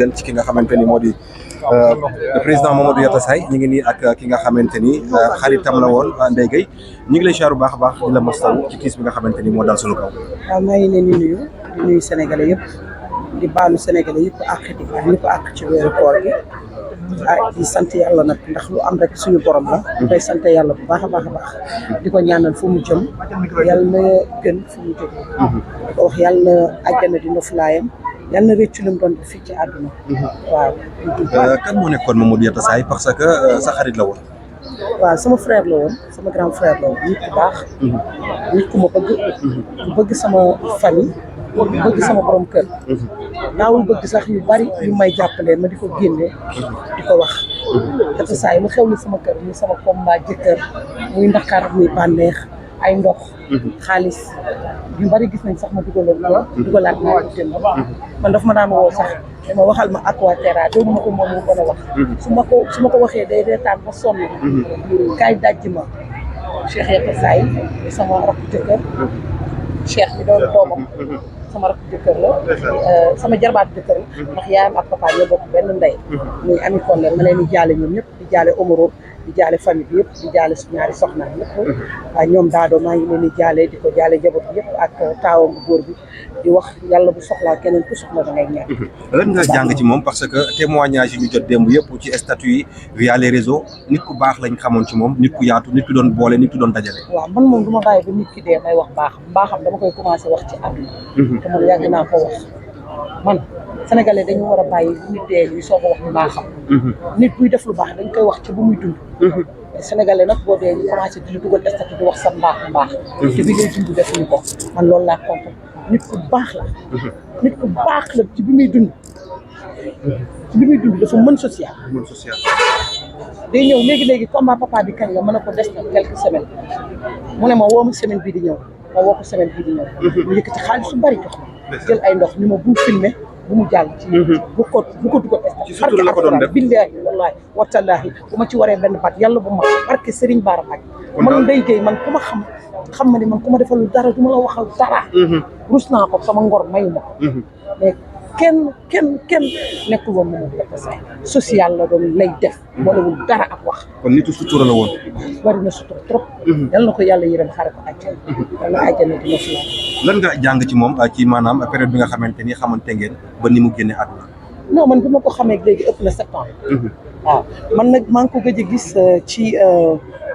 gën ci ki nga xamante ni moo di le président Mamadou Yatassaye ñu ngi nii ak ki nga xamante ni xaritam la woon Ndeye Gueye ñu ngi lay ziar bu baax a baax di la mastaw ci tiis bi nga xamante ni moo dal sunu kaw. waaw maa ngi leen di nuyu Sénégalais yëpp di baalu Sénégalais yëpp ak di baal ñëpp ak ci weeru koor gi di sant yàlla nag ndax lu am rek suñu borom la. ñu koy sant yàlla bu baax a baax a baax. di ko ñaanal fu mu jëm yàlla na gën fu mu jógee. di ko wax yàlla na àjjana di noflaayam yàlla na rëccu lu mu doon fii ci àdduna. waaw. kan moo nekkoon Mamadou Yatassaye parce que sa xarit la woon. waaw sama frère la woon sama grand frère la woon nit ku baax. nit ku ma bëgg. ku bëgg sama famille. bëgg sama borom kër. daawul bëgg sax yu bari yu may jàppale ma di ko génne. di ko wax. Yatassaye lu xew li sama kër muy sama combat jëkkër muy Ndakaar muy bànneex ay ndox. xaalis yu bari gis nañ sax ma dugalaat naa ko jënd. man daf ma daan woo sax dama waxal ma Aquaterra doogu ma ko moom mu gën a wax. su ma ko waxee day reetaan ba sonn. kaay dajji ma Cheikh Yatassaye sama rakk jëkkër. Cheikh bi doon doomam sama rakk jëkkër la sama jarbaat jëkkër la ndax yaayam ak papa ñoo bokk benn ndey muy Ami Kolle ma leen di jaale ñoom ñëpp di jaale Omaro di jaale famille bi yëpp di jaale su ñaari soxna yëpp ñoom daado maa ngi leen di jaale di ko jaale njaboot bi yëpp ak taawam bu góor bi di wax yàlla bu soxlaa keneen ku soxla da ngay ñaan. lan nga jàng ci moom parce que témoignage yi ñu jot démb yëpp ci statut yi via les réseaux nit ku baax lañ xamoon ci moom nit ku yaatu nit ku doon boole nit ku doon dajale. waaw man moom du ma bàyyi ba nit ki dee may wax baaxam dama koy commencé wax ci àdduna. te man yàgg naa ko wax man sénégalais dañu war a bàyyi nit dee ñu soog a wax baaxam. nit buy def lu baax dañ koy wax ci bu muy dund. sénégalais nag boo dee ñu commencé di la dugal statut di wax sa mbaax. te bi ngay dund defuñu ko man loolu laa compte nit ku baax la. nit ku baax la ci bi muy dund. ci bi muy dund dafa mën social. day ñëw léegi combat papa bi kañ la mën a ko des na quelques semaines mu ne ma woo ma semaine bii di ñëw ma woo ko semaine bii di ñëw. mu yëkkati xaalis su bari jox ma jël ay ndox ni ma bu filmé bu mu jàll ci bu ko dugal ci sutura la ko doon def billaahi wallaahi watallaahi bu ma ci waree benn baat yàlla bu ma barke Serigne Bara Mbacké man Ndeye Gueye man ku ma xam ma ni man ku ma defal dara du ma la waxal dara. rus naa ko sama ngor mayu ma ko. mais kenn nekkul woon Mamadou Yatassaye social la doon lay def. boolewul dara ak wax. kon nitu sutura la woon. bari na sutura trop. yal na ko yàlla yërëm xare ko àjjana. yal na àjjana dina fi lan nga jàng ci moom ci maanaam période bi nga xamante ni xamante ngeen ba ni mu génne àdduna. non man bi ma ko xamee léegi ëpp na 7 ans. waaw man nag maa ngi ko gëj a gis ci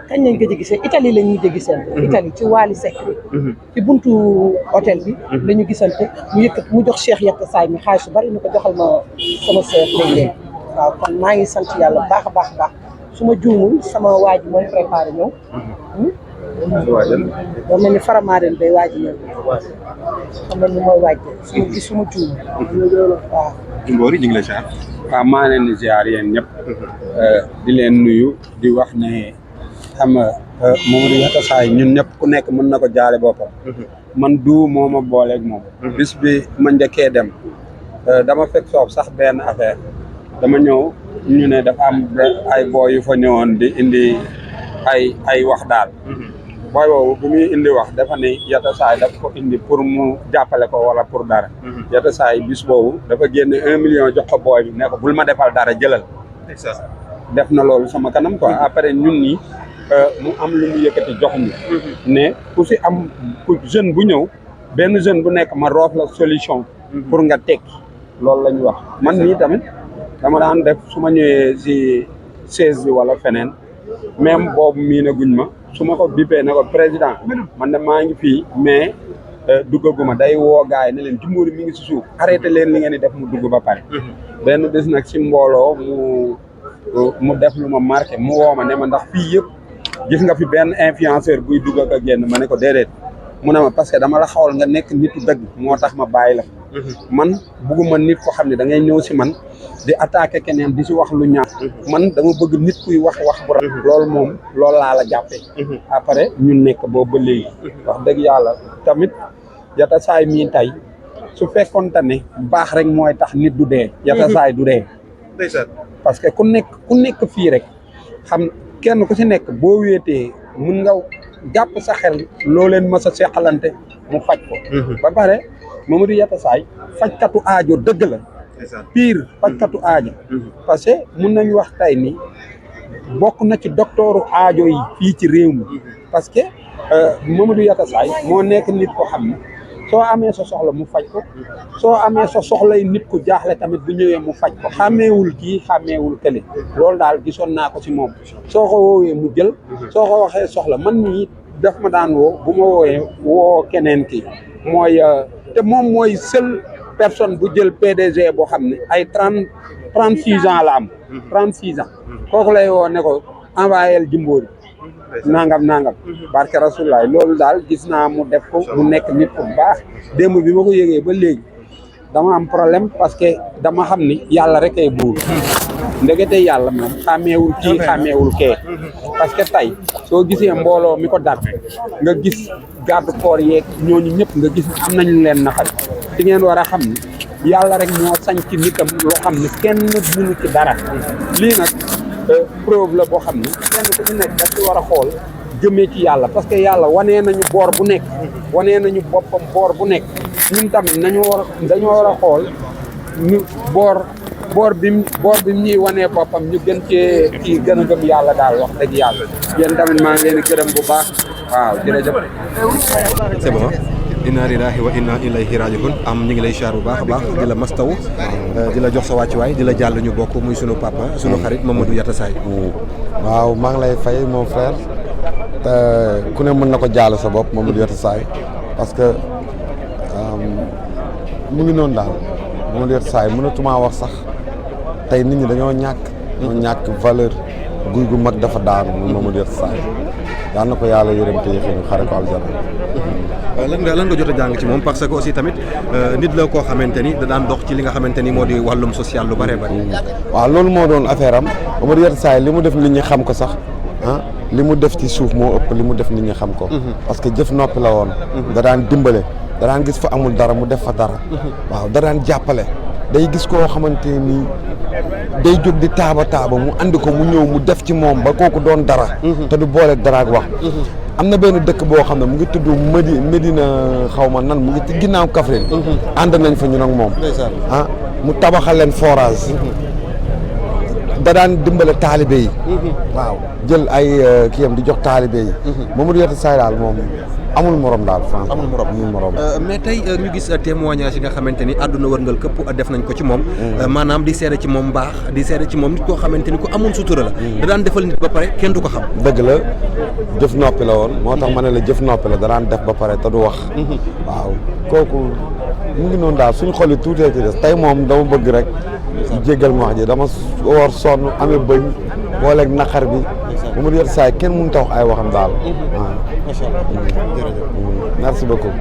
kañ lañ gëj a gisee Italie la ñuy gisante. Italie ci Wally Seck bi. ci buntu hôtel bi. la ñu gisante mu jox Cheikh Yatassaye mi xaalis su bari ñu ko joxal ma sama sœur léeg-léeg. waaw kon maa ngi sant yàlla bu baax a baax a baax su ma juumul sama waa ji mooy préparé ñëw. doo mel ni Faramareen day waaj ñëw. xam nga ni mooy waaj su ma juumul. waaw. Mboori ñu ngi lay ziar. waaw maa leen di ziar yéen ñëpp. di leen nuyu di wax ne xam nga Mamadou Yatassaye ñun ñëpp ku nekk mën na ko jaale boppam. man du moo ma booleeg moom. bis bi ma njëkkee dem dama fekk foofu sax benn affaire dama ñëw ñu ne dafa am ay booy yu fa ñëwoon di indi ay wax daal. booy boobu bu muy indi wax dafa ne Yatassaye daf ko indi pour mu jàppale ko wala pour dara. Yatassaye bis boobu dafa génne 1 million jox ko booy bi ne ko bul ma defal dara jëlal. def na loolu sama kanam quoi après ñun ñi mu am lu mu yëkkati jox ñu. ne ku si am jeune bu ñëw benn jeune bu nekk ma roof la solution. pour nga tekki loolu la ñu wax man nii tamit dama daan def su ma ñëwee si 16 bi wala feneen même boobu mii na guñ ma. su ma ko bippee ne ko président man de maa ngi fii mais duggaguma day woo gars yi ne leen Jimbori mi ngi si suuf arrêté leen li ngeen di def mu dugg ba pare. benn bés nag si mbooloo mu def lu ma marqué mu woo ma ne ma ndax fii yëpp gis nga fi benn influenceur buy dugg ak a génn ma ne ko déedéet mu ne ma parce que dama la xawal nga nekk nitu dëgg moo tax ma bàyyi la. man bugguma nit ko xam ne da ngay ñëw si man di attaqué keneen di si wax lu ñaaw. man dama bëgg nit kuy wax bu rafet. loolu moom loolu laa la jàppee. après ñun nekk boobu ba léegi. wax dëgg yàlla tamit Yatassaye mii tey su fekkoonte ne baax rek mooy tax nit du dee. Yatassaye du dee. parce que ku nekk fii rek xam kenn ku si nekk boo wéetee mun nga jàpp sa xel loo leen mës a seqalante mu faj ko. ba pare Mamadou Yatassaye fajkatu aajo dëgg la pire fajkatu aajo parce que mun nañu wax tey ni bokk na ci doktooru aajo yi fii ci réew mi parce que Mamadou Yatassay moo nekk nit ko xam ne soo amee sa soxla mu faj ko soo amee sa soxlay nit ku jaaxle tamit bu ñëwee mu faj ko xàmmeewul kii xàmmeewul kële loolu daal gisoon naa ko ci moom soo ko woowee mu jël soo ko waxee soxla man mii daf ma daan woo bu ma woowee woo keneen ki mooy te moom mooy seule personne bu jël PDG boo xam ne ay 36 ans la am 36 ans kooku lay woo ne ko envoyé Jimbori nangam barke Rasulullah loolu daal gis naa mu def ko mu nekk nit ku baax démb bi ma ko yëgee ba léegi dama am problème parce que dama xam ni yàlla rek ay buur ndegete yàlla moom xàmmeewul kii xàmmeewul kee parce que tey soo gisee mbooloo mi ko dal nga gis garde corps yeeg ñooñu ñëpp nga gis am nañu leen naqari di ngeen war a xam ni yàlla rek moo sañ ci nitam loo xam ne kenn mënu ci dara lii nag preuve la boo xam ne kenn ku ci nekk daf ci war a xool jëmee ci yàlla parce que yàlla wanee nañu boor bu nekk wanee nañu boppam boor bu nekk ñun tamit dañoo war a xool ñu boor bi mu ñuy wanee boppam ñu gën cee kii gën a gëm yàlla daal wax dëgg yàlla yéen tamit maa ngi leen di gërëm bu baax waaw jërëjëf. c'est bon. inna lillahi wa inna ilayhi raji'un ñu ngi lay siyaar bu baax a baax di la mastaw di la jox sa wàccuwaay di la jàll ñu bokk muy sunu papa sunu xarit Mamadou Yatassay. waaw maa ngi lay fay mon frère te ku ne mën na ko jàll sa bopp Mamadou Yatassay parce que mu ngi noonu daal Mamadou Yatassay mënatumaa wax sax tey nit ñi dañoo ñàkk valeur guy gu mag dafa daanu mu Mamadou Yatassay yal na ko yàlla yërëm te yëfe ñu xare ko aljana. lan nga jot a jàng ci moom parce que aussi tamit nit la koo xamante ni da daan dox ci li nga xamante ni moo di wàllum social lu bëree bëri. waaw loolu moo doon affaire am Mamadou Yatassay li mu def nit ñi xam ko sax li mu def ci suuf moo ëpp li mu def nit ñi xam ko. parce que jëf noppi la woon. da daan dimbale da daan gis fa amul dara mu def fa dara. waaw da daan jàppale day gis koo xamante ni day jóg di taaba mu andi ko mu ñëw mu def ci moom ba kooku doon dara. te du boole dara ak wax. am na benn dëkk boo xam ne mu ngi tudd Medina xaw ma nan mu ngi ci ginnaaw Kaffrine. ànd nañ fa ñu nag moom. mu tabaxal leen forage. da daan dimbale taalibe yi. waaw jël ay kiyam di jox taalibe yi. Mamadou Yatassay daal moom amul morom daal France amul morom. mais tey ñu gis témoignage yi nga xamante ni àdduna wërngal këpp def nañ ko ci moom. maanaam di seede ci moom mbaax di seede ci moom nit koo xamante ni ku amoon sutura la. da daan defal nit ba pare kenn du ko xam. dëgg la jëf noppi la woon moo tax ma ne la jëf noppi la da daan def ba pare te du wax. waaw kooku mu ngi noonu daal suñu xol yi tuutee ci des tey moom dama bëgg rek jéggal ma wax ji dama war sonn amee bëñ booleeg naqar bi. Mamadou Yatassay kenn mënut a wax ay waxam daal. macha allah jërëjëf. merci beaucoup.